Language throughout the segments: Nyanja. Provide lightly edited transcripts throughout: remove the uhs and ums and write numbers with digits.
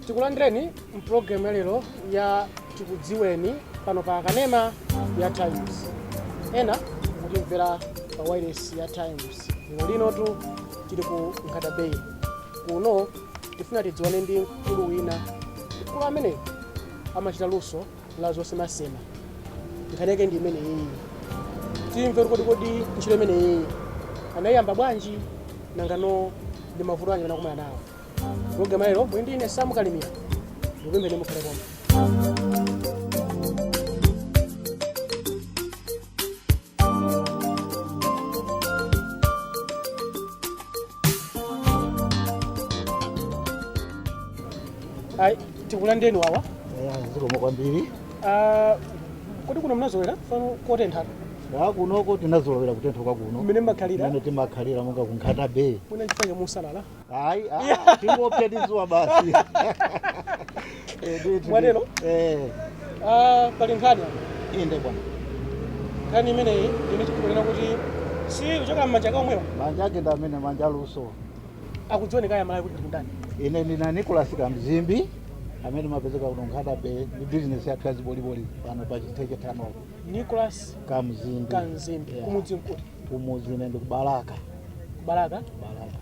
Tikulandireni mpulogalamu ya lero ya Tikudziweni pano pa kanema ya Times. Ena mukutimvera pa wireless ya Times. Lero linotu tili ku Nkhata Bay. Kuno tifuna tidziwane ndi mkulu wina. Mkulu amene amachita luso la zosemasema. Nkhani yake ndi imeneyi. Timve kuti kodi ntchito imeneyi anayiyamba bwanji, nangano ndi mavuto anji anakumana nawo. Pulogalamu lero muli ndi ine Samu Kalimira. Ndikupempheni mukhale pomwe. Ayi, tikulandireni wawa. Zikomo kwambiri. Ah, kodi kuno munazolowera fano kotenthatu? Ya, kunoko tinazolowera kutentha kwa kuno. Mmene mmakhalira? Mmene timakhalira monga ku Nkhata Bay. Mwina chifukwa musalala. Ayi, tingopya ndi dzuwa basi. Eh, ndithu. Mwatero? Eh. Ah, pali nkhani apa. Inde bwana. Nkhani imeneyi ndine chikunena kuti si kuchoka m'manja ake omwewa. Manja ake ndi amene manja aluso. Akudziweni kaya Malawi kuti ndikundani. Ine ndina Nicholas Kamzimbi amene mapezeka kuno Nkhata Bay ndi business yathu ya ziboliboli pano pa Chintheche Tunnel. Nicholas Kamzimbi. Kamzimbi. Yeah. Kumudzi nkuti? Kumudzi ine ndi kubalaka. Kubalaka. Balaka.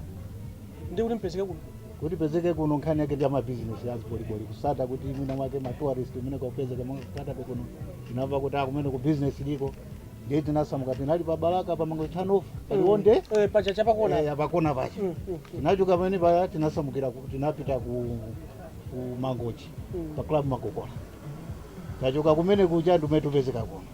Ndi kuti mpezeke kuno. Kuti pezeke kuno nkhani yake ndi ya mabizinesi ya ziboliboli, kusata kuti mwina mwake ma tourist kumene kupezeka monga Nkhata Bay kuno tinamva kuti kumene ku business liko, ndiye tinasamuka. Tinali pa Balaka pa Mango Turn-off paliwonde. Eh, pacha chapakona. Eh, apakona pacha. Tinachoka pamene paya tinasamukira tinapita ku Mangochi pa Club Makokola. Tachoka kumene kucha ndimene tupezeka kuno.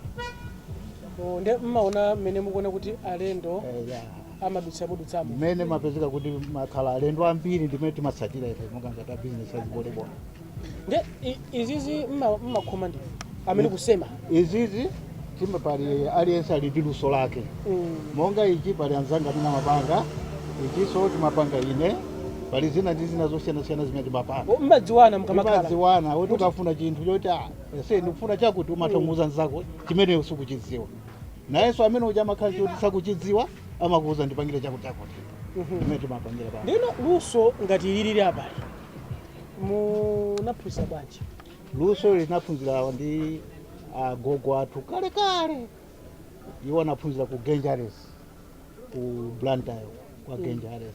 Oh, nde mmaona mmene mukuona kuti alendo Eh, ya. amadutsa mudutsamo. Mmene mapezeka kuti makhala alendo ambiri ndimene timatsatira ife monga ngati a business ya ziboliboli. Nde izizi mmakhoma ndife amene kusema. Izizi timba pali aliyense ali ndi luso lake. Monga ichi pali anzanga amene amapanga ichinso timapanga ine, pali zina ndi zina zosiyanasiyana zimene timapanga. Oh, mmadziwana mukamakhala. Timadziwana kuti ukafuna chinthu choti ese ndikufuna chakuti, umatha kumuuza nzako chimene sukuchidziwa, nayenso amene uja amakhala choti sakuchidziwa amakuuza ndipangire chakuti chakuti, imene timapangira pa. Ndino luso ngati ilili apali munaphunzira bwanji? Luso linaphunzira ndi agogo athu kale kale. Iwo anaphunzira ku Genjares ku Blantyre kwa Genjares.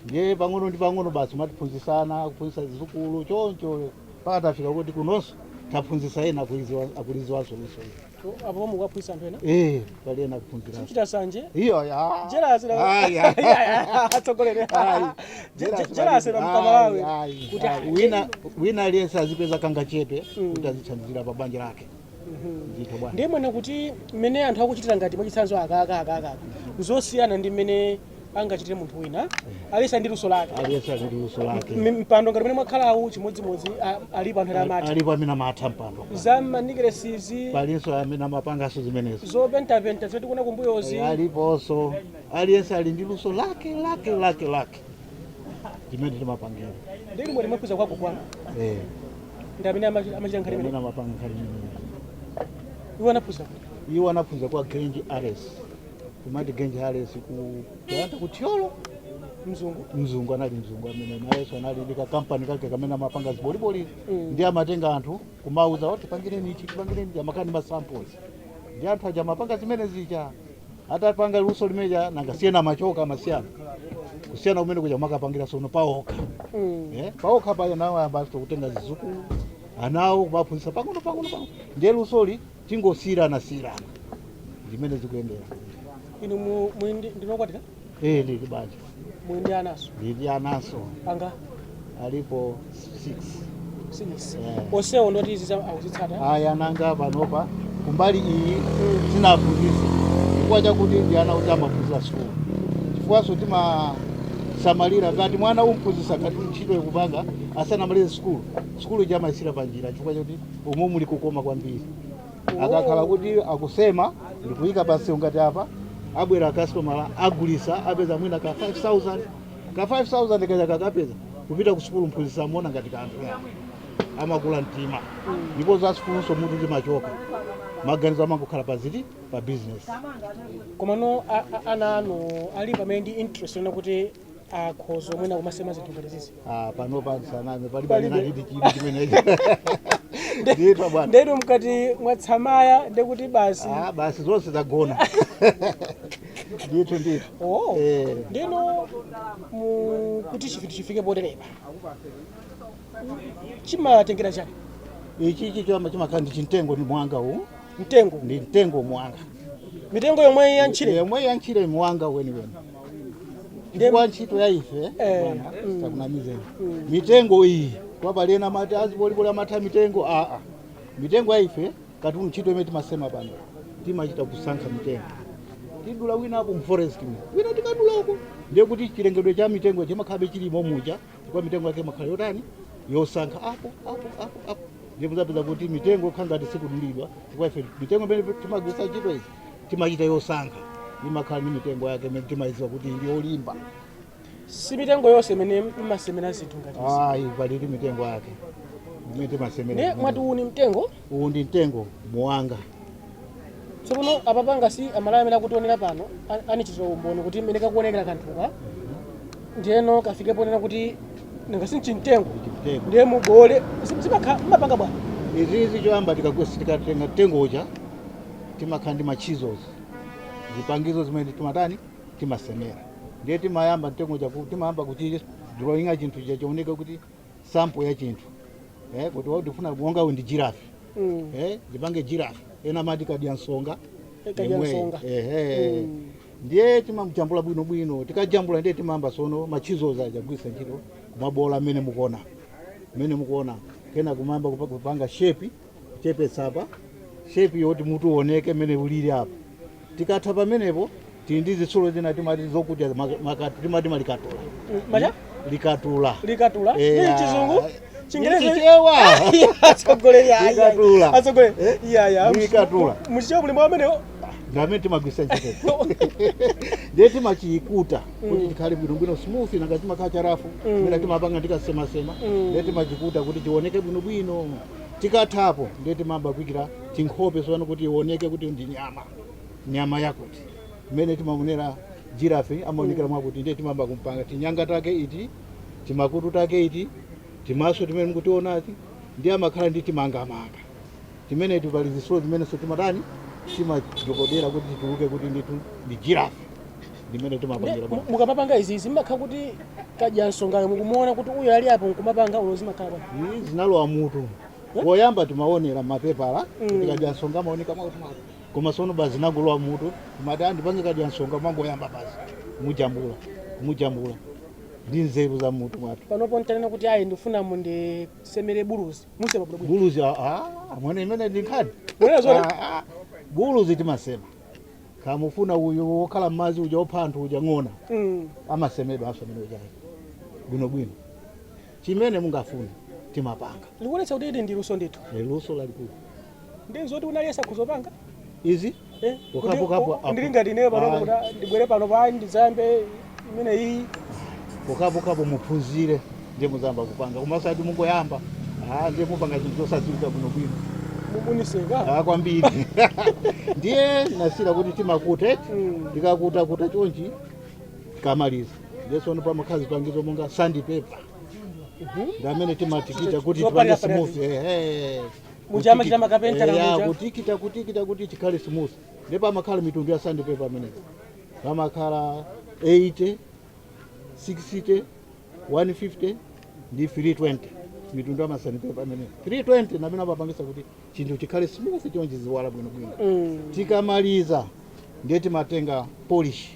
Ndiye pang'ono ndi pang'ono basi matiphunzisana, kuphunzisa zizukulu choncho mpaka tafika kuti kunonso taphunzisa ena akuliziwanso luso ili. Apo mukuwaphunzisa anthu ena? Eh, pali ena kuphunzira. Simuchita sanje? Iyo ya. Jealous. Ayi. Atsogolere. Ayi. Jealous pamalawi. Ayi, Kuti ayi. Wina aliyense azipeza kanga chepe kuti azithandizira pa banja lake. Ndithu bwana. Ndiye mwene kuti mmene anthu akuchitira ngati mwachitsanzo akaka akaka zosiyana ndi mmene angachitire munthu wina, aliyense ndi luso lake. Aliyense ali ndi luso lake. Mpando ngati mmene mwakhalawu chimodzimodzi, alipo anthu ena amatha. Alipo amene amatha mpando. Za manikelesizi. Palinso amene amapanganso zimenezo. Zopentapenta zimene tikuona kumbuyozi. Aliponso. Aliyense ali ndi luso lake lake lake lake limene timapangira. Ndi limwe limwe kwako kwanu? Eh. Ndi amene amachita nkhani Amene imene amapanga nkhani imeneyo. Iwo anaphunzira kuti? Iwo anaphunzira kwa Genji Ares, kumati Genji Ares ku Talanta ku Thyolo. Mzungu? Mzungu, anali mzungu amene nayenso anali ndi kakampani kake kamene amapanga ziboliboli. Ndi amatenga anthu kumauza kuti tipangireni ichi, tipangireni ichi, amakhala ndi ma samples, ndi anthu aja amapanga zimene zija. Atapanga luso limeja nanga siyena amachoka amasiyana kusiyana kumene kuja makapangira sono paokha. Eh, paokha paja nawo ayambanso kutenga zizukulu anawo kumaphunzitsa pang'ono pang'ono pang'ono, ndiye lusoli tingosiyirana siyirana zimene zikuyendera. Inu muli ndinokwatira? Eh, ndili banja. Muli ndi anaso? Ndili anaso. Anga? Alipo 6. Six? Yeah. Onsewo ndoti izi akuzitsata? Aya, nanga panopa kumbali iyi sinaphunzitse chifukwa chakuti ndi ana kuti amaphunzira sukulu, chifukwanso timasamalira ngati mwana umphunzitsa ngati ntchito ikupanga asanamalize sukulu, sukulu ija amayisira panjira chifukwa chakuti umwe muli kukoma kwambiri. Akakhala kuti akusema ndikuyika pansewu ngati apa, abwera customer, agulisa, apeza mwina ka 5000, ka 5000 kaja kakapeza kupita ku sukulu mphunzitsi amuona ngati kanthu ya. Amakula mtima, ndipo zasukuluso mutu timachoka, maganizo amangokhala paziti pa business. Komano ana anu ali pamene ndi interest yona kuti akhoza omwena kumasema zinthu ngati zizi? Ah, panopa ndisaname, palibe. Palibe. Anachiti chinthu chimenechi ndithu bwana. Ndetu mkati mwatsamaya ndekuti basi. Ah, basi, zonse zagona ndithu ndithu. Oh. Eh. Ndeno kuti chinthu chifike poterepa chimatengera chani? Ichi chama chimakhala ndi chimtengo, ndi mwanga uwu. Mtengo? Ndi mtengo, mwanga. Mitengo yomwe ya ntchire? Yomwe ya ntchire, mwanga weniweni, chifukwa ntchito ya ife, bwana, takunamizeni, mitengo iyi kwapalena mati azipolipoli amatha mitengo. Aa, mitengo ya ife katundu, ntchito imene timasema pano, timachita kusankha mitengo. Tidula wina apo mu forest mu, wina tikadula uko, ndiye kuti chilengedwe cha mitengo chimakhabe chilimo muja, chifukwa mitengo yake imakhala yotani, yosankha apo apo apo apo. Ndiye muzapeza kuti mitengo ikhala ngati sikudulidwa, chifukwa ife mitengo imene timagwiritsa ntchito izi timachita yosankha, imakhala ndi mitengo yake imene timayidziwa kuti ndi yolimba. Si mitengo yonse imene imasemera zinthu ngati izi? Ayi, palili mitengo yake imene timasemera. Ne mwati uwu ni mtengo? Uwu ndi mtengo, muwanga. Tsopano apapanga si Amalawi amene akutionera pano anichitira umboni kuti mmene kakuonekera kanthuka, ndiyeno kafike ponena kuti nanga sinchimtengo? Chimtengo. Ndiye mubole zimakha mmapanga bwana? Izizi choyamba tikatenga mtengo uja, timakhala ndi ma chisels, zipangizo zimene timatani, timasemera. Ndiye timayamba mtengo uja timayamba kuti drawinga chinthu chija chioneke kuti sample ya chinthu, kuti ndifuna monga uyu ndi giraffe. Ndipange giraffe, ena amati kadya nsonga. Kadya Yemwe, nsonga. Ehe. Ndiye timamujambula bwinobwino. Tikajambula, ndiye timayamba sono ma chisels aja kugwiritsa ntchito kumabola mmene mukuona, mmene mukuona, kena kumayamba kupanga shape, kuchepetsa apa shape yoti mutu uoneke mmene ulili apa. Tikatha pamenepo, tili ndi zitsulo zina timati zokudya timati malikatula. Macha? Likatula. Likatula. Eh, Ni chizungu, Chingerezi? Chichewa. Atsogoleri, ayi. Likatula. Atsogoleri. Eh? Iya, iya. Likatula. Muchichewa muli amenewo? Ndamene timagwisa ntchito. Ndiye timachiyikuta kuti chikhale bwinobwino, smooth, nanga chimakhala cha rough. Mene timapanga tikasemasema, ndiye timachikuta kuti chioneke bwinobwino. Tikathapo, ndiye timayamba kuikira tinkhope sopano kuti ioneke kuti ndi nyama, nyama yakuti mmene timaonera giraffe amaonekera mwakuti. Ndiye timayamba kumpanga tinyanga take iti, timakutu take iti, timaso timene mukutionazi, ndiye amakhala ndi timangamanga timene tipali zitsulo zimenenso timatani, timajokodera kuti tituluke kuti nditu ndi giraffe ndimene timapangira bwana. Mukamapanga izi zimakhala kuti kadya nsongayo mukumuona kuti uyo ali apo nkumapanga ulo, zimakhala bwana? Izi zinalowa mutu. Woyamba timaonera mapepala kuti kadya nsonga amaoneka mwakuti mwakuti, koma sono basi zinangolowa mutu. Timati andipange kadya nsonga, mangoyamba basi kumujambula, kumujambula ndi nzeru za mutu mwathu. Panopo ntanena kuti ayi, ndifuna mundisemere buluzi, musema bwinobwino? Buluzi, mwene imene ndi nkhani. Mwene zona? Ah, ah, buluzi timasema. Kamufuna uyu wokhala mmadzi uja wopha anthu uja, ng'ona, amasemedwa aso amene ujayo bwinobwino. Chimene mungafune timapanga. Likuonetsa kuti ili ndi luso ndithu. Luso lalikulu. Ndi zoti unaliyesa kuzopanga? Izi? Eh, Pokapo, kuti kapo, apo. Ndili ngati ineyo panopo Ayi. kuti ndibwere pano pa ndizayambe imene iyi. Pokapokapo muphunzire, ndiye muzamba kupanga, koma osati mungoyamba, ah, ndiye mupanga chinthu chosadziwika bwinobwino. Muniseka. Ah, kwambiri. Ndiye nasira kuti timakute, tikakutakuta chonchi, tikamaliza, ndiye sono pamakhala zipangizo monga sandpaper, ndi amene timatikita kuti tipange Zopalira. smooth, ehe. Muja amachita makapentala. Eya, Muja. kutikita, kutikita kuti chikhale smooth. Ndiye pamakhala mitundu ya sandpaper amenepo, pamakhala 80, 60, 150 ndi 320, mitundu ya ma sandpaper amenepo. 320 namene amapangisa kuti chinthu chikhale smooth chonchi, ziwala bwinobwino. Tikamaliza, ndiye timatenga polish,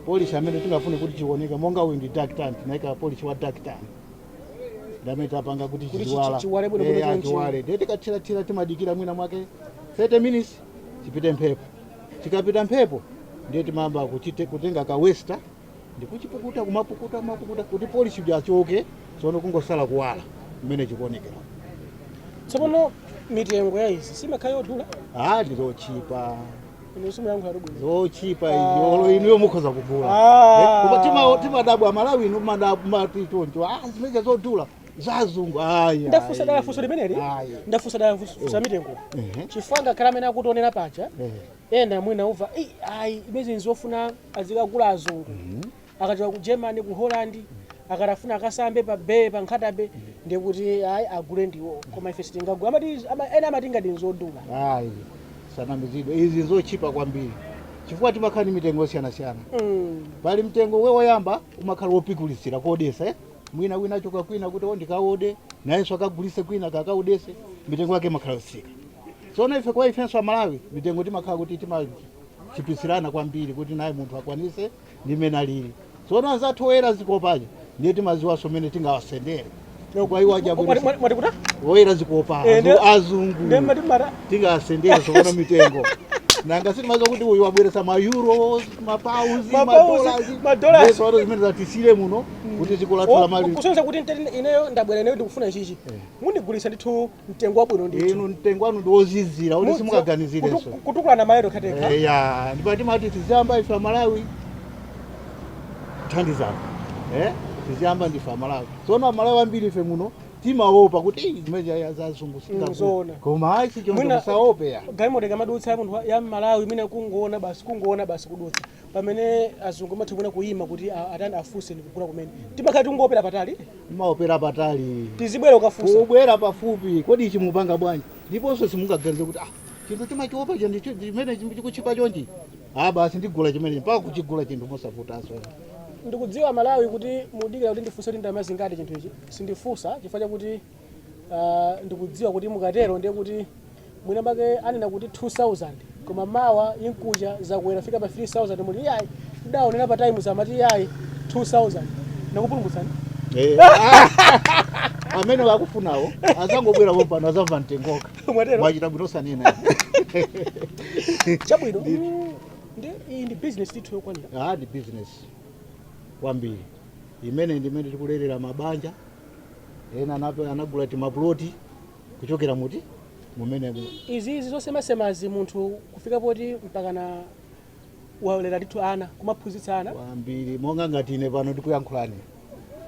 polish amene tingafune kuti chioneke. Monga uyu ndi dark tan, tinaika polish wa dark tan, ndamene tapanga kuti Kuti chiziwala. chiwale bwinobwino chonchi. Chiwale. Ndiye tikathirathira, timadikira mwina mwake 30 minutes chipite mphepo. Chikapita mphepo, ndiye timayamba kutenga ka wester ndikuchipukuta, kumapukuta, kumapukuta kuti polish uja achoke, tsono kungosala kuwala mmene chikuonekera. Tsopano mitengo ya izi simakhala yodula? Ah, ndizochipa. Ine simuyankhula bwino. Zochipa izi, inuyo mukhoza kugula. Ah. Koma timadabwa Amalawi inu, mati choncho, ah, zimene zodula. Zazungu ayi. Ndafunsa dala funso limeneli. Ayi. Ndafunsa dala funso la mitengo chifukwa ngakhale amene akutionera paja, ena mwina uva, "Ei, ayi, imezi nzofuna azikagula azungu akachoka ku Germany, ku Holland, akatafuna akasambe pa bay pa Nkhata Bay, ndikuti ayi, agule ndiwo, koma ife sitingagula." Amati ena amati ngati nzodula. Ayi, sanamizidwe, izi zochipa kwambiri chifukwa timakhala ndi mitengo yosiyanasiyana. Pali mtengo we woyamba umakhala wopikulisira kodesa, eh? Mwina wina achoka kwina kuti ndikaode, nayenso akagulise kwina kakaodese, mitengo yake imakhala yosika. Tsono ife kwa ifenso Amalawi mitengo timakhala kuti timachipisirana kwambiri kuti naye munthu akwanise ndi mmene alili. Tsono anzathu oyera zikopaja ndiye timaziwanso mmene tingawasendere kwa iwo aja abweresa. Mwati kuta? Oyera zikopa. Eh, azungu. Ndiye mati mara Tingasendere tsopano mitengo, nanga sitimaziwa kuti uyu wabweresa ma euros, ma pounds, Ma pounds, ma dollars. Tsopano zimene zatisire muno kuti dziko lathu la Malawi. Kusonyeza kuti ineyo ndabwera, ineyo ndikufuna chichi, mundigulisa ndithu mtengo wabwino ndithu. Inu mtengo wanu ndi wozizira kuti simungaganizirenso. Kutukulana mayero khateka. Ya, ndipo timati tiziyamba ife Amalawi kuthandizana, eh? Tiziyamba ndife Amalawi. Tsono Amalawi ambiri ife muno timaopa kuti, "Ei, zimene zazungu Mm, zoona. Koma ayi, choncho Mwina- musaope ya. Galimoto ikamadutsa munthu ya Mmalawi imene kungoona basi, kungoona basi, kudutsa, pamene azungu amatha kuona, kuyima kuti atani, afunse ndikugula kumene. Timakhala tikungopera patali. Maopera patali. Tizibwera ukafunsa. Kubwera pafupi, kodi ichi mupanga bwanji? Ndiponso simungaganize kuti, ah, chinthu timachiopa cha ndicho chimene chikuchipa chonchi, ah, basi ndigula chimene, mpaka kuchigula chinthu mosavutanso. Ndikudziwa Malawi kuti mudikira kuti ndifunse kuti ndalama zingati chinthu ichi. Sindifunsa chifukwa chakuti ndikudziwa kuti mukatero ndiye kuti mwina pake anena kuti 2000, koma mawa inkucha zakwera fika pa 3000, muli, "Iyayi, ndaonera pa Times amati iyayi 2000." Nakupulumutsani. Eh, amene wakufunawo azangobwera pompano, azamva mtengoka. Mwatero. Mwachita bwino sanena. Chabwino. Ndi iyi ndi business ndithu yokwanira. Ah, ndi business kwambiri imene ndimene tikulerera mabanja ena anagula timaploti kuchokera muti mumenemo. Izi zosemasemazi munthu kufika poti mpakana walera ndithu ana, kumaphunzitsa ana. Kwambiri, monga ngati ine pano ndikuyankhulani,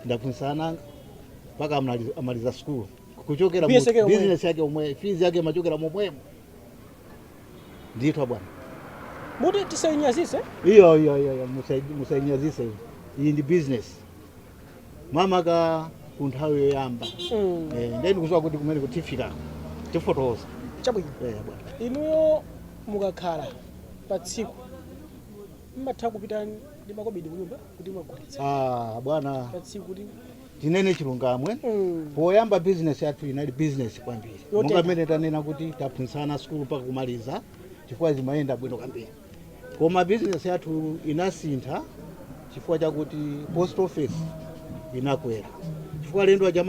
ndaphunzitsa ana anga mpaka amaliza sukulu kuchokera mu Business yake yomwe. Business yake omwe, fees yake imachokera momwemo ndithu bwana. Muti tisainyazise. Iyo iyo iyo, musainyazise iyo. Iyi ndi business mamaka ku nthawi yoyamba. Eh, ndiye ndikuziwa kuti kumene kutifikako tifotokoza. Chabwino. Eh, bwana. Inuyo mukakhala pa tsiku mmatha kupita ndi makobidi kunyumba kuti mwagulitsa? Ah, bwana. Pa tsiku kuti Tinene chilungamo. Poyamba business yathu inali business kwambiri. Yotentha. Monga mmene tanena kuti taphunzitsana sukulu mpaka kumaliza, chifukwa zimayenda bwino kwambiri. Koma business yathu inasintha chifukwa chakuti post office inakwera, chifukwa alendo aja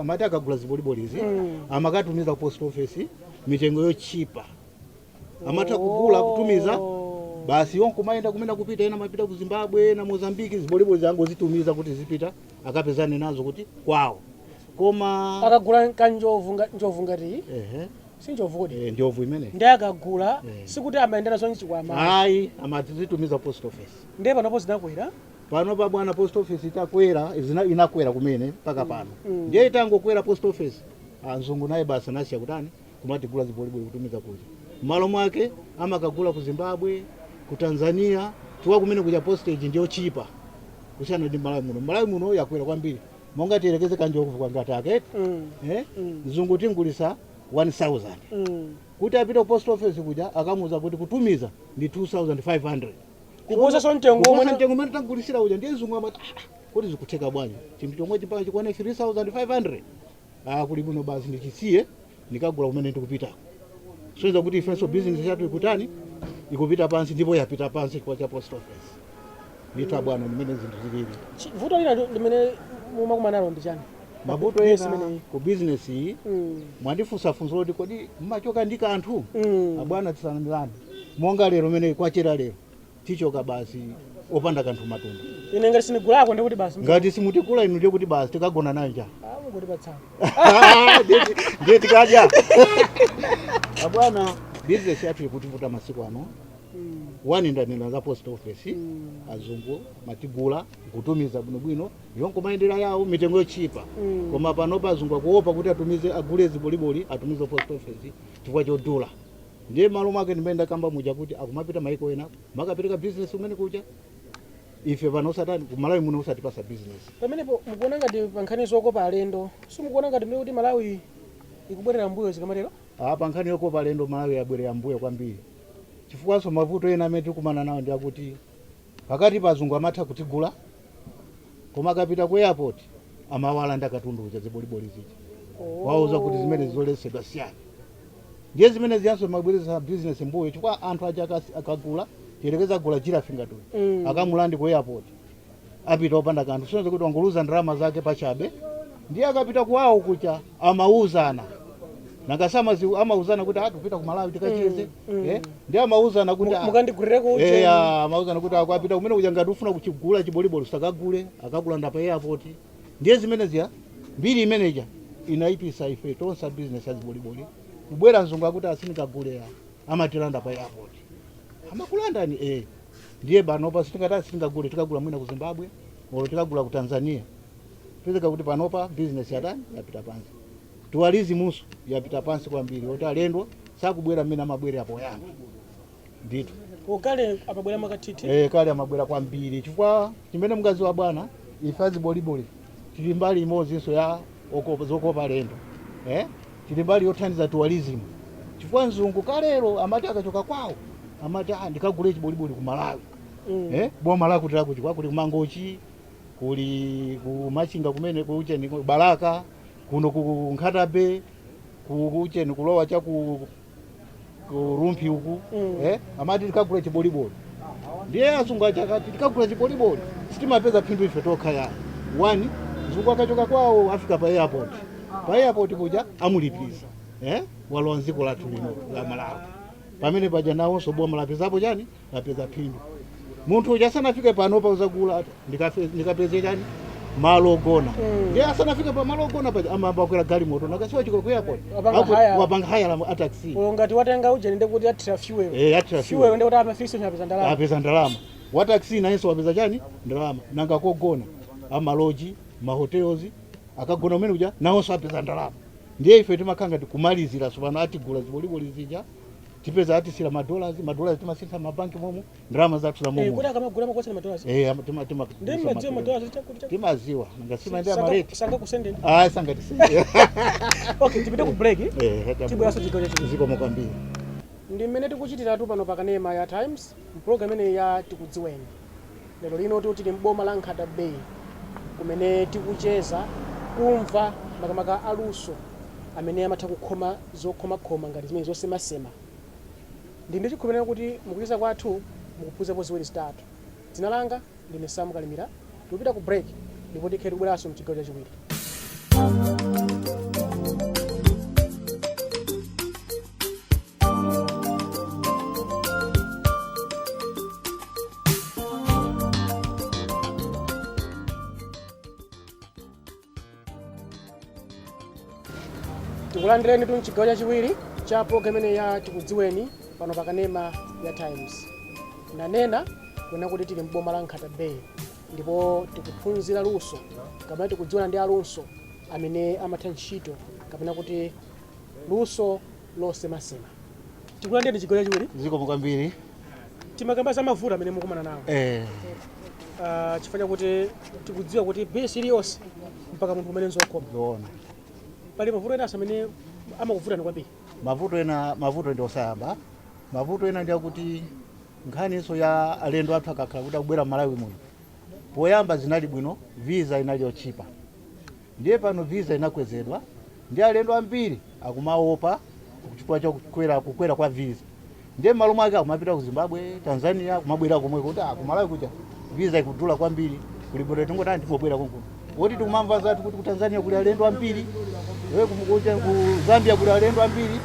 amati akagula zibolibolizi amakatumiza ku post office mitengo yochipa, amatha kugula, kutumiza basi, iwo nkumayenda kumene kupita. Ena amapita ku Zimbabwe na Mozambiki, ziboliboli zangozitumiza kuti zipita akapezane nazo kuti kwawo. Koma Akagula kanjovu njovu ngati iyi, si njovu kodi? Eh, njovu imene. Ndi akagula, sikuti amayenda nazo mchikwama? Ayi, amazitumiza post office. Ndiye panopo zinakwera. Pano pa bwana, post office itakwera, inakwera kumene mpaka pano. Ndiye itangokwera post office, azungu naye basi anasiya kutani, kumatigula ziboliboli kutumiza kuja. M'malo mwake amakagula ku Zimbabwe, ku Tanzania, chifukwa kumene kuja postage ndiyo chipa kusiyana ndi Malawi muno. Malawi muno yakwera kwambiri. Monga tiyerekeze kanjovu kwangati ake, eh? Mzungu tingulisa 1000, kuti apite ku post office kuja akamuza kuti kutumiza ndi 2500. Kuposa mtengo Kuposa umene mtengo umene tagulisira uja. Ndiye mzungu amati, "Ah, kodi zikutheka bwanji chinthu chomwe chipaka chikwane 3500? Ah, kuli bwino basi ndichisiye, ndikagula kumene ndikupitako." Soiza kuti ifenso business yathu ikutani, ikupita pansi, ndipo yapita pansi chifukwa cha post office ndithu bwana, ndimene zinthu zilili. Vuto lina limene mumakumana nalo ndi chani? Mavuto Business ena imeneyi. ku business iyi, mwandifunsa funso loti kodi mmachoka ndi kanthu? Abwana, tisanamizane, monga lero mene kwachera lero, tichoka basi opanda kanthu matumba. Ine ngati sindigulako ndikuti basi? Ngati simutikula inu, ndiye kuti basi tikagona nayo njala. Ah, mungotipatsana. Ndiye tikadya. Abwana, business yathu ikutivuta masiku ano. One, ndanena za post office. Azungu matigula nkutumiza bwinobwino, yonko mayendera yawo, mitengo yochipa. Koma panopa azungu akuopa kuti atumize, agule ziboliboli, atumize post office chifukwa chodula. Ndiye malo mwake ndimene ndakamba muja kuti akumapita maiko ena makapereka business umene kuja, ife pano usatani, kumalawi muno usatipasa business. Pamenepo mukuona ngati pa nkhani zokopa alendo, simukuona ngati ndiye kuti Malawi ikubwerera mbuyo zikamatero? Apa nkhani yokopa alendo, Malawi yabwerera mbuyo kwambiri, chifukwanso mavuto ena amene tikumana nawo ndi akuti pakati pa azungu amatha kutigula, koma akapita ku airport amawalanda katundu uja, ziboliboli zija, wauza kuti zimene zoletsedwa siyani. Ndiye zimene ziyanso mabwereza business mbuyo, chifukwa anthu aja akagula, tiyerekeza agula giraffe ngatuyu, akamulandi ku airport, apita opanda kanthu, sonse kuti wangoluza ndalama zake pachabe. Ndiye akapita kwawo kucha amauzana, nakasama amauzana kuti tikupita ku Malawi tikacheze. Ndiye amauzana kuti Mukandigulireko uje. Amauzana kuti akapita kumene kuja, ngati ufuna kuchigula chiboliboli usakagule, akakulanda pa airport. Ndiye zimene ziya, mbiri imeneja inayipisa ife tonse business ya ziboliboli. Kubwera mzungu akuti asinikagule, amatilanda pa airport, amakulandani. Ndiye panopa sitingati sitingagule, tikagula mwina ku Zimbabwe olo tikagula ku Tanzania. Pezeka kuti panopa business yatani, yapita pansi. Tourism yapita pansi kwambiri, oti alendo sakubwera mmene amabwerera poyamba ndithu. Kale amabwera mwakathithi. Kale amabwera kwambiri, chifukwa chimene mukaziwa bwana, ife aziboliboli tili mbali imodzinso ya zokopa alendo, Tili mbali yothandiza tourism, chifukwa mzungu kalero amati akachoka kwawo amati, ndikagule chiboliboli ku Malawi. Boma lakuti lakuti kuli kumangochi, kuli kumachinga kumene kucheni ku Balaka kuno, ku Nkhata Bay, kucheni kulowa cha ku Rumphi uku. Amati tikagula chiboliboli. Ndiye azungu aja akati tikagula chiboliboli, sitimapeza phindu ife tokha ya one. Mzungu akachoka kwawo afika pa airport, pa airport kuja amulipiriza, walowa mdziko lathu lino la Malawi. Pamene paja nawonso boma lapezapo chani? Lapeza phindu. Munthu uja asanafike pano pauzagula, ndikapeze chani? Malo ogona. Ndiye asanafike pa malo ogona paja amayamba kukwera galimoto, nakasiwa chiko ku airport. Wapanga hire. Wapanga hire la a taxi. Ulo ngati watenga uje, ndi kuti athira fuel. Athira fuel. Fuel. Ndi kuti amafisa apeza ndalama. Apeza ndalama. Wa taxi nayenso wapeza chani? Ndalama. Nanga kogona, ama lodge, ma hotels, akagona umene kuja nawonso apeza ndalama. Ndiye ife timakhala ngati kumalizira sopano atigula ziboliboli zija, tipeza atisira ma dollars, ma dollars timasintha mabanki momo, ndalama zathu za momo. Kuti akamagula makwasana ma dollars? Eh. Ndi mmadziwa ma dollars chakuti Timaziwa, ngasima ndi ama rate. Sanga kusendeni? Ah, sangatisende. Okay, tipite ku break. Tibweranso chigawo chachiwiri. Zikomo kwambiri. Ndi mmene tikuchitiratu pano pakanema ya Times, mpulogalamu imeneyi ya Tikudziweni. Lero lino tili mboma la Nkhata Bay, kumene tikucheza, kumva makamaka aluso amene amatha kukhoma zokhomakhoma ngati zimene zosemasema. Ndi chikhulupiriro kuti mukucheza kwathu mukuphunzapo ziwiri zitatu. Dzina langa ndine Sam Kalimira. Tikupita ku break ndipo tikhe tikubweranso mchigawo chachiwiri. Tikulandireni tu mchigawo chachiwiri cha program imene ya Tikudziweni pano pakanema ya Times. Nanena kuna kuti tili mboma la Nkhata Bay ndipo tikuphunzira luso kapena tikudziwana ndi aluso amene amatha ntchito kapena kuti luso losemasema. Tikulandireni chigawo chachiwiri. Zikomo kwambiri. Timakamba za mavuto amene mukumana nawo. Chifukwa chakuti tikudziwa kuti business iliyonse mpaka munthu umene nzokhoma. Zoona. Pali mavuto enanso amene amakuvutani kwambiri? Mavuto ena, mavuto ndi osayamba. Mavuto ena ndi akuti nkhaniso ya alendo athu akakhala kuti akubwera Malawi muno, poyamba zinali bwino, visa inali yochipa. Ndiye pano visa inakwezedwa, ndi alendo ambiri akumaopa chifukwa cha kukwera kwa visa. Ndiye malo mwake akumapita ku Zimbabwe, Tanzania, kumabwera komwe kuti ku Malawi kuja visa ikudula kwambiri, kuli bwino tingotani, tingobwera konkuno. Woti tikumamva zathu kuti ku Tanzania kuli alendo ambiri, kuja ku Zambia kuli alendo ambiri,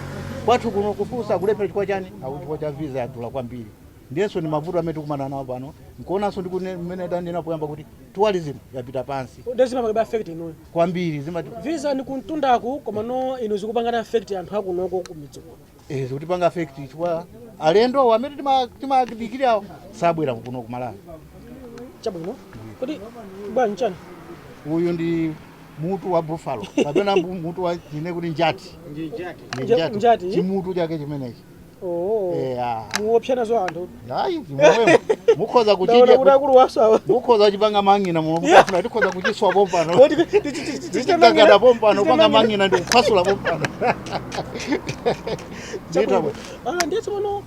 kwathu kuno kufunsa kulephera. Chifukwa chani? Akuti chifukwa cha visa yadula kwambiri. Ndiyenso ni mavuto amene tikumana nawo pano. Nkuonanso mmene danena poyamba kuti tourism yapita pansi. Ndezimapanga affect inuyo? Kwambiri zimati. Visa ni kumtundaku, koma no inu zikupangana affect anthu akunoko kumidzi kuno? Zikutipanga affect chifukwa alendo amene timadikirawo sabwera kuno kumalawi. Chabwino, kuti bwanji chani? Uyu ndi mutu wa buffalo kapena mutu wa chine kuti njati. Ndi njati. Njati? Chimutu chake chimenechi. Oh. Ah. Muopsa nazo anthu. Ayi, momwemo mukhoza Ndaona kuti kuchidya. akulu waso awa. Mukhoza kuchipanga mang'ina muno mukafuna, tikhoza kuchiswa pompano. Kodi tichitangada pompano, panga mang'ina ndi kuphwasula pompano. Nditha. Ah, ndiye tsopano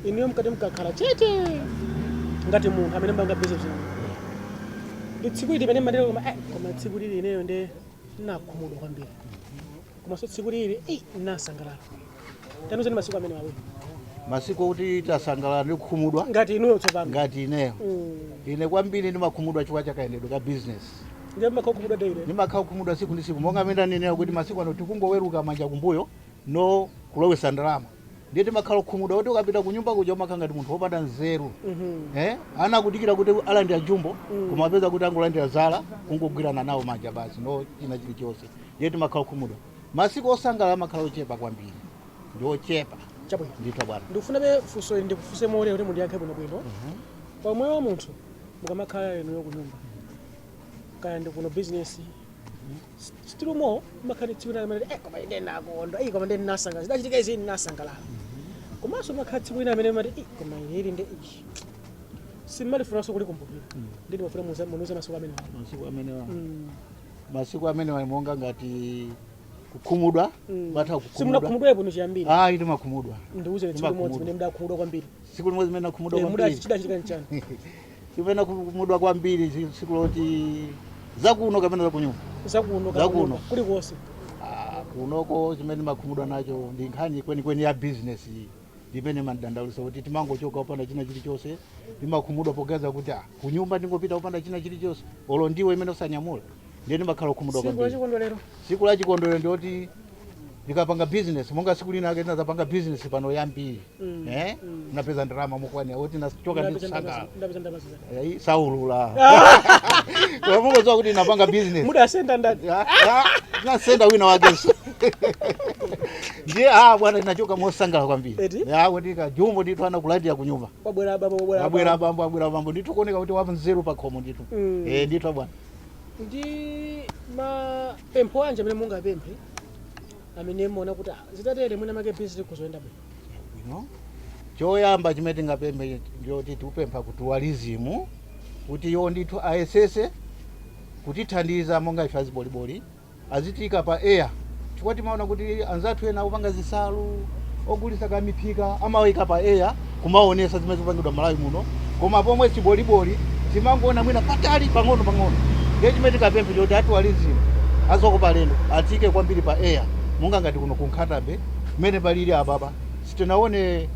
inuyo mkati mkakhala chete ngati munthu amene mbanga business, ndi tsiku ili limene mmatero, koma tsiku lili ineyo ndi nakhumudwa kwambiri, komanso tsiku lili nasangalala, tanuzeni masiku amene awiri. Masiku okuti tasangalala ndi kukhumudwa? Ngati inuyo tsopano. Ngati ineyo, ine kwambiri ndimakhumudwa chifukwa chakayendedwe ka business. Ndiye mmakhala kukhumudwa daily? Ndimakhala kukhumudwa tsiku ndi tsiku, monga amene ndanenera kuti masiku ano tikungoweruka manja kumbuyo, no kulowesa ndalama. Ndiye timakhala kukhumudwa kuti ukapita kunyumba kuja umakhala ngati munthu wopanda nzeru. Ana akudikira kuti alandira jumbo, koma apeza kuti angolandira zala, kungogwirana nawo manja basi, no china chilichonse. Ndiye timakhala kukhumudwa. Masiku osangalala amakhala ochepa kwambiri, ndi ochepa. Chabwino. Ndithu bwana. Ndikufuna be funso ili ndikufunse more kuti mundiyankhe bwinobwino. Pamoyo wa munthu, mukamakhala inuyo kunyumba kaya ndi kuno business, still more makhala tsiku lina amene koma ine nakondo, koma ndi nasangalala, zidachitika izi, nasangalala, komanso makhala tsiku lina amene mati koma ili ndi ichi, simmalifunanso kulikumbukira. Ndi ndimafuna munuze masiku amene. Masiku amenewa, masiku amenewa monga ngati kukhumudwa, matha kukhumudwa. Simunakhumudwepo nichiyambire? Ayi, timakhumudwa. Ndiuze tsiku limodzi Timakhumudwa. mene mudakhumudwa kwambiri. Tsiku limodzi limene nakhumudwa Muda kwambiri? Chidachitika nchani? Chimene nakhumudwa kwambiri, tsiku loti zakuno kapena zakunyumba? Zakuno. Zakuno. Kulikonse. Ah, kunoko chimene makhumudwa nacho ndi nkhani kwenikweni ya business iyi, ndimene mandidandaulisa kuti timangochoka upanda china chilichonse. Ndimakhumudwa poganiza kuti kunyumba ndingopita upanda china chilichonse, olo ndiwe imene usanyamula. Ndiye ndimakhala kukhumudwa Tsiku kwambiri. lachikondwerero? Tsiku la chikondwerero ndiyoti ndikapanga business, monga tsiku lina ake ndinazapanga business pano yambiri, napeza ndalama mokwanira oti nachoka ndi kusangalala. Ndapeza ndalama zingati? Saulula mungodziwa kuti napanga business. Mudasenda ndani? Nasenda wina wakenso. Ndiye bwana, tinachoka mosangalala kwambiri. Eti? Ya, kuti kajumbo ndithu anakulandira kunyumba. Wabwera baba, wabwera. Abwera bambo, abwera bambo, ndithu kuoneka kuti wamnzeru pakhomo ndithu. Ndithu bwana. Ndi mapempho anje amene mungapemphe amene muona kuti zitatere mwina make business kuzoyenda bwino? Bwino, choyamba chimene tingapemphe ndiyoti tikupempha ku tourism kuti iwo ndithu ayesese kutithandiza monga ife aziboliboli, azitika pa air, chifukwa timaona kuti anzathu ena akupanga zisalu, ogulisa kamiphika, amawika pa air kumaonesa zimene zikupangidwa Malawi muno, koma pomwe chiboliboli timangoona mwina patali pang'ono pang'ono. Ndiye chimene tikapemphe choti a tourism, azokopa alendo, atike kwambiri pa air, monga ngati kuno ku Nkhata Bay mmene palili apapa, sitinaone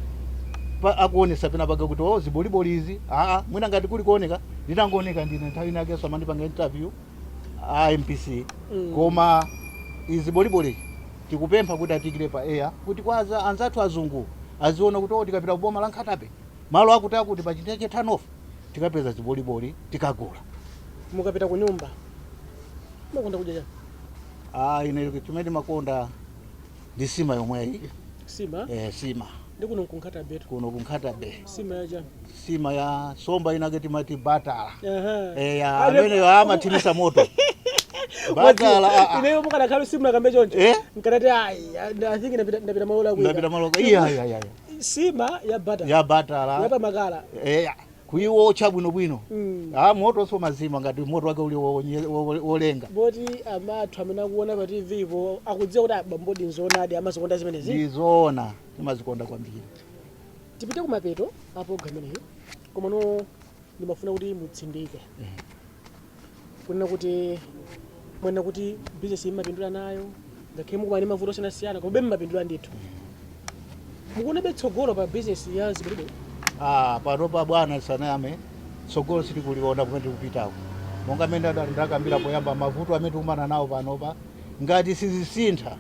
akuonesa pena pake kuti oh, ziboliboli izi. Aa, mwina ngati kuli kuoneka, ndinangooneka ndine nthawi inakenso amandipanga interview a MBC. Koma izi boliboli tikupempha kuti atikire pa air kuti kwaza anzathu azungu aziona kuti oh, tikapita kuboma la Nkhata Bay, malo akuti akuti pa Chintheche turn-off, tikapeza ziboliboli, tikagula. Mukapita ku nyumba mumakonda kudya chani? Ah, ine chimene ndimakonda ndi sima yomweyi. Sima? Sima. Ndi kuno ku Nkhata Bay? Kuno ku Nkhata Bay. Sima ya chani? Sima ya somba inake timati batala. Aha. Ameneyo amathimitsa moto batala. Ineyo mukanakhala simunakambe choncho, nkanati ayi, I think ndapita malo Ndapita lakwika. maloka, iya iya iya. Sima ya batala? Ya batala. Yapamakala? Kuiwotcha bwinobwino. Moto so mazima ngati moto wake uli wolenga. Boti amathu amene akuona pa TV po akudziwa kuti abambodi nzoonadi amazikonda zimenezi. Ndizoona, timazikonda kwambiri. Tipite kumapeto a program imeneyi, komano ndimafuna kuti mutsindike kunena kuti mwena kuti business imapindula nayo, ngakhale mukumana ndi mavuto osiyanasiyana, komabe mmapindula ndithu. Mukuonabe tsogolo pa business ya ziboliboli? Ah, panopa bwana, sanayame, tsogolo sitikuliona kumene tikupitako. Monga mmene ndakambira poyamba, mavuto amene tikumana nawo panopa, ngati sizisintha,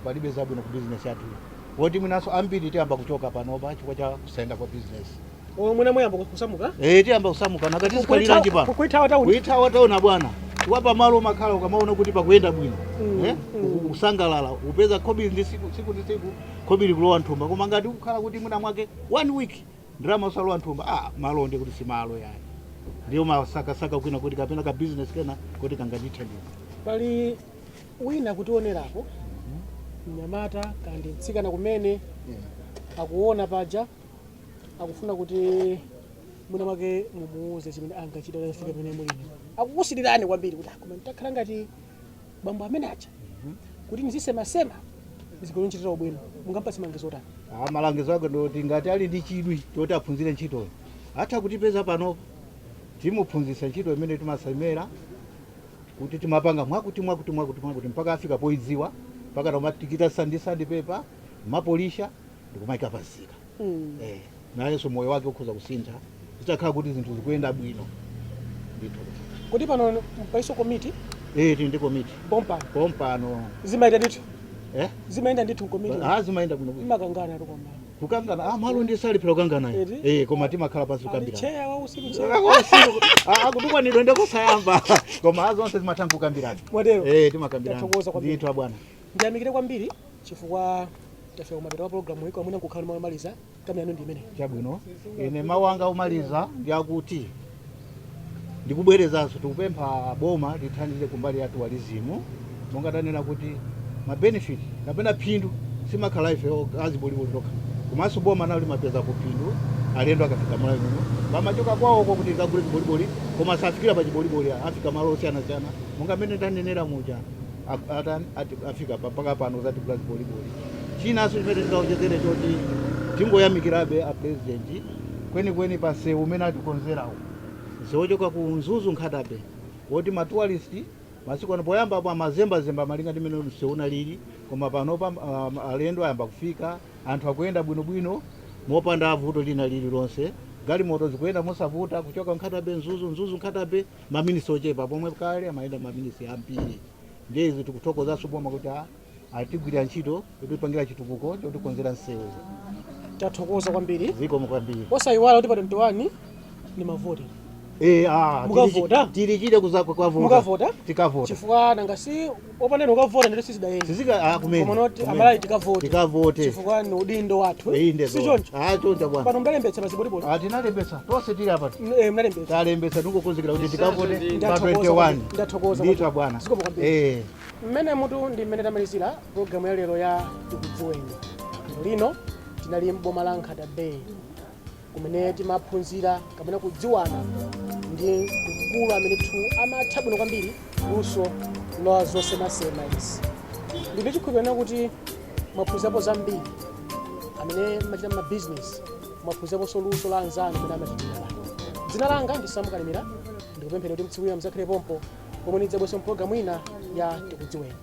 palibe zabwino ku business yathu. Woti mwinanso ambiri tiyamba kuchoka panopa chifukwa cha kusayenda kwa business. Mwina muyamba kusamuka. Eh, tiyamba kusamuka nakati zikhaliranji pano. Kuithawa tauni. Kuithawa taona bwana, wapa malo makhala ukamaona kuti pakuyenda bwino, eh? Kusangalala, upeza khobiri ndi siku siku ndi siku, khobiri kulowa nthumba. Koma ngati ukukhala kuti mwina mwake one week ndalama usalowa nthumba, ah, malo ndi kuti si malo yani. Ndiyo masakasaka kwina kuti kapena ka business kena kuti kangatithandize. Pali wina kutionerapo, mnyamata kandi mtsikana kumene akuona paja, akufuna kuti mwina mwake mumuuze chimene angachita kuti afike pamene mulini. Akukusirirani kwambiri kuti, "Ah, koma nditakhala ngati bambo amene aja kuti ndizisemasema zikuchitira ubwino." Mungampatse malangizo otani? Ah, malangizo ake ndoti ngati ali ndi chidwi choti aphunzire ntchitoyo, atha kutipeza panopo, timuphunzitsa ntchito imene timasemera kuti timapanga mwakuti mwakuti mwakuti mwakuti mpaka afika poidziwa, mpaka tomatikita sandi sandpaper, mapolisha ndikumayika pasika. Eh, nayenso moyo wake ukhoza kusintha zitakhala kuti zinthu zikuyenda bwino ndithu. Kuti pano paiso komiti? Eh, tili ndi komiti. Pompano? Pompano. Zimayenda ndithu? Eh. Zimayenda ndithu komiti? Ah, zimayenda bwino bwino. Imakangana tukoma? Kukangana, ah, malo ndi saliphira kukangana. Eti? Eh, koma timakhala pansi Ali kukambirana. cheya wa usiku, cheya. Akutukwanidwa ndekosayamba, koma azonse zimatha kukambirana. Mwatero? Eh, timakambirana. Tathokoza kwambiri. Ndithu abwana. Ndiyamikire kwambiri chifukwa tafika kumapeto wa programu iyi. Kwamwina nkukhala mwamaliza kamera yanu ndi imeneyi. Chabwino, ine mawu anga omaliza ndi akuti ndikubwerezanso, tikupempha boma lithandize kumbali ya tourism. Monga tanena kuti ma benefit kapena phindu simakhala ife aziboliboli tokha, komanso boma nalo limapezapo phindu. Alendo akafika Malawi muno pamachoka kwawoko kuti likagule chiboliboli, koma safikira pa chiboliboli, afika malo osiyanasiyana monga mmene tanenera muja. Afika mpaka pano zatigula ziboliboli. Chinanso chimene tingaonjezere choti tingoyamikirabe a president kwenikweni pa msewu umene atikonzerawo, msewu wochoka ku Mzuzu Nkhata Bay, woti ma tourist masiku ano, poyamba apo amazembazemba malinga ndi mmene msewu unalili, koma panopa alendo ayamba kufika, anthu akuyenda bwinobwino mopanda vuto lina lililonse. Galimoto zikuyenda mosavuta kuchoka Nkhata Bay Mzuzu, Mzuzu Nkhata Bay, maminisi ochepa, pomwe kale amayenda maminisi ambiri. Ndiye izi tikuthokozanso boma kuti atigwirira ntchito kutipangira chitukuko chotikonzera msewu. Tathokoza kwambiri. Zikomo kwambiri. Osayiwala kuti pa 21 ni mavoti. Eh, ah, Mukavota? Tilichite kuzakwe kwavota. Mukavota? Tikavota. Chifukwa nanga si opanena ukavota ndito sizidayenda. Sizika, ah, kumene. Koma noti Kumene. Amalawi tikavote. Tikavote. Chifukwa ni udindo wathu. Inde. Si choncho? Ah, choncho bwana. Pano mdalembetsa paziboliboli? Ah, tinalembetsa tonse, tili apa. Eh, mnalembetsa? Talembetsa, tingokonzekera kuti tikavote pa Ndathokoza 21. kwambiri. Ndathokoza Ndithu kwambiri. bwana. Zikomo kwambiri. Eh. Mmene mutu ndi mmene tamalizira programu ya lero ya Tikudziweni. Lero lino tinali m'boma la Nkhata Bay kumene timaphunzira kapena kudziwana ndi mkulu amene tu amatha bwino kwambiri luso la zosemasema izi. Ndine chikhulupiriro kuti mwaphunzirapo zambiri. Amene machita mabizinesi, mwaphunziraponso luso la anzanu amene amachitira pano. Dzina langa ndi Samu Kalimira. Ndikupemphera kuti mtsiku ina mudzakhale pompo pomwe ndidzabweso mpulogalamu ina ya Tikudziweni.